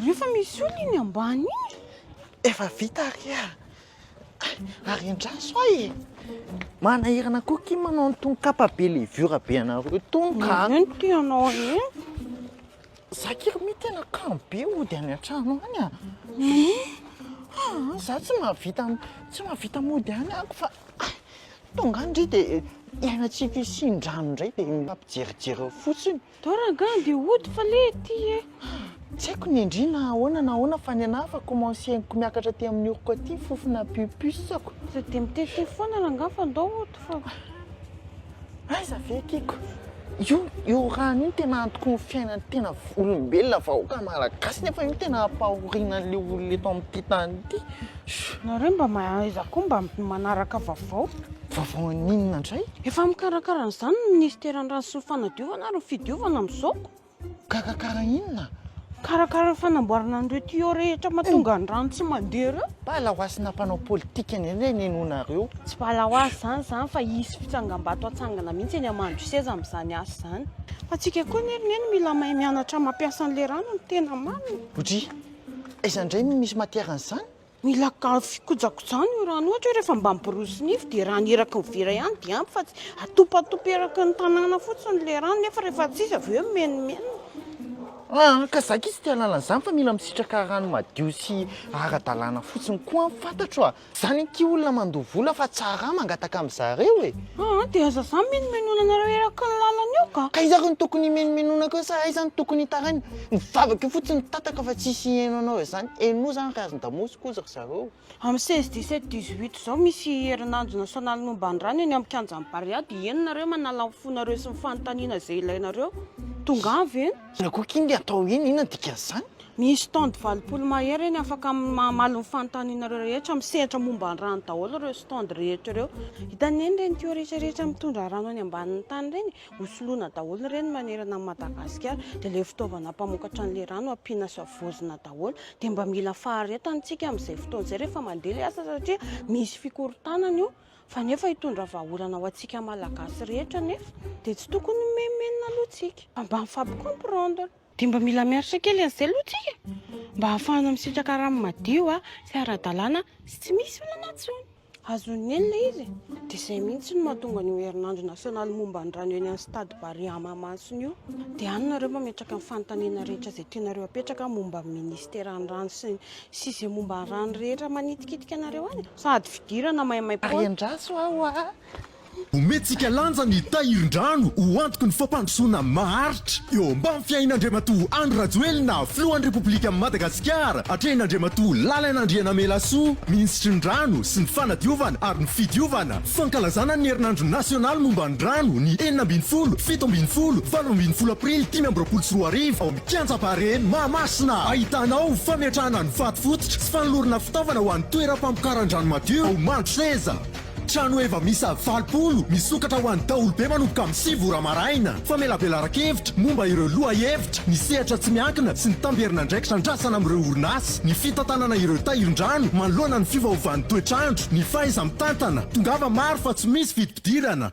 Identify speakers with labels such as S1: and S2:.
S1: Nefa misy olona iny ambany iny.
S2: Efa vita ary a! Ary andraso aho e! Manahirana koa akia manao an'itony kapa be levure be anareo itony ka!
S1: Ino tianao iny?
S2: Za akia ry mi tena kamo be hody any an-trano any a! Za tsy mahavita tsy mahavita mody any ako fa tonga any ndry dia hiaina tsy fisian-drano indray dia mifampijerijery eo fotsiny.
S1: Ndao rangahy andeha hody fa le ety e!
S2: Tsy haiko ny ndry na ahoana na ahoana fa ny anahy efa commencer henoko miakatra aty amin'ny oroko aty ny fofona puce-ko.
S1: Aza dia miteniteny foana rangahy fa ndao hody fa.
S2: Aiza ve kiko? Io io rano io no tena antoky ny fiainan'ny tena olombelona vahoaka malagasy nefa io no tena ampahoriana an'le olona eto amin'ity tany ity.
S1: Nareo mba mahaiza koa mba manaraka vaovao.
S2: Vaovao an'inona indray?
S1: Efa mikarakara an'izany ny minisiteran'ny rano sy ny fanadiovana ary ny fidiovana amin'izao ko.
S2: Mikarakara inona?
S1: Mikarakara ny fanamboarana an'ireo tuyaux rehetra mahatonga ny rano tsy mandeha ireo.
S2: Bala ho azy na mpanao politika indray ny henoinareo.
S1: Tsy bala ho azy izany izany fa hisy fitsangambato hatsangana mihitsy eny Amandroseza amin'izany asa izany. Fa tsika koa anie ry neny mila mahay mianatra mampiasa an'ilay rano no tena marina.
S2: Odry, aiza indray no misy matière an'izany?
S1: Mila fikojakojana io rano io, ohatra hoe rehefa mba miborosy nify dia rano eraky ny vera ihany dia ampy fa tsy atopatopy eraky ny tanàna fotsiny ilay rano nefa rehefa tsisy avy eo mimenomenona.
S2: Ah, ka za akia tsy te hahalala an'izany fa mila misitraka rano madio sy ara-dalàna fotsiny koa an, fantatro a! Zany akia olona mandoa vola fa tsara mangataka amin'zareo e!
S1: Aa dia aza zany minomenona anareo eraky ny lalana eo ka!
S2: Ka iza ary no tokony himenomenona koa sa aiza no tokony hitaraina? Mivavaka eo fotsiny tataka fa tsisy hihaino anao izany, henoa zany ry hazon-damosiko ozy ry zareo.
S1: Amin'ny 16, 17, 18 izao misy herinandro nasionaly momba ny rano eny amin'ny kianjan'i Barea dia eny nareo manala ny fonareo sy ny fanontaniana izay ilainareo. Tongava eny.
S2: Inona koa akia ny atao eny? Inona ny dikan'izany?
S1: Misy stand 80 mahery eny afaka mamaly ny fanontanianareo rehetra, misehatra momba ny rano daholo ireo stand rehetra ireo. Hitan'i Neny ireny tuyau rehetra rehetra mitondra rano any ambanin'ny tany ireny, hosoloina daholo ireny manerana an'i Madagasikara, dia ilay fitaovana mpamokatra an'ilay rano ampiana sy havaozina daholo, dia mba mila faharetana isika amin'izay fotoana izay rehefa mandeha ilay asa satria misy fikorontanana io, fa nefa hitondra vahaolana ho antsika Malagasy rehetra nefa, dia tsy tokony himenomenona aloha isika, fa mba mifampicomprendre. Dia mba mila miaritra kely an'izay aloha tsika mba hahafahana misitraka rano madio sy ara-dalàna sy tsy misy olana intsony. Azon'i Neny ilay izy e! Dia izay mihitsy no mahatonga an'io herinandro nasionaly momba ny rano eny amin'ny stade Barea Mahamasina io. Dia any nareo mametraka ny fanontaniana rehetra izay tianareo apetraka momba ny ministeran'ny rano sy sy izay momba ny rano rehetra manitikitika anareo any e! Sady fidirana maimaimpoana.
S2: Ary andraso aho a!
S3: Omentsika lanja ny tahirin-drano ho antoky ny fampandrosoana maharitra. Eo ambany fiahian'Andriamatoa Andry Rajoelina, Filohan'ny Repoblikan'i Madagasikara, atrehin'Andriamatoa Lalana Andrianamelasoa, Minisitry ny Rano sy ny Fanadiovana ary ny Fidiovana, fankalazana ny herinandro nasionaly momba ny rano ny 16, 17, 18 aprily 2025 ao amin'ny Kianja Barea Mahamasina. Ahitanao fametrahana ny vato fototra sy fanolorana fitaovana ho an'ny toeram-pamokaran-drano madio ao Mandroseza. Trano heva miisa 80 misokatra ho an'ny daholobe manomboka amin'ny 9 ora maraina. Famelabelaran-kevitra momba ireo lohahevitra, ny sehatra tsy miankina sy ny tamberin'andraikitra andrasana amin'ireo orinasa, ny fitantanana ireo tahirin-drano manoloana ny fiovaovan'ny toetr'andro, ny fahaiza-mitantana. Tongava maro fa tsy misy vidim-pidirana.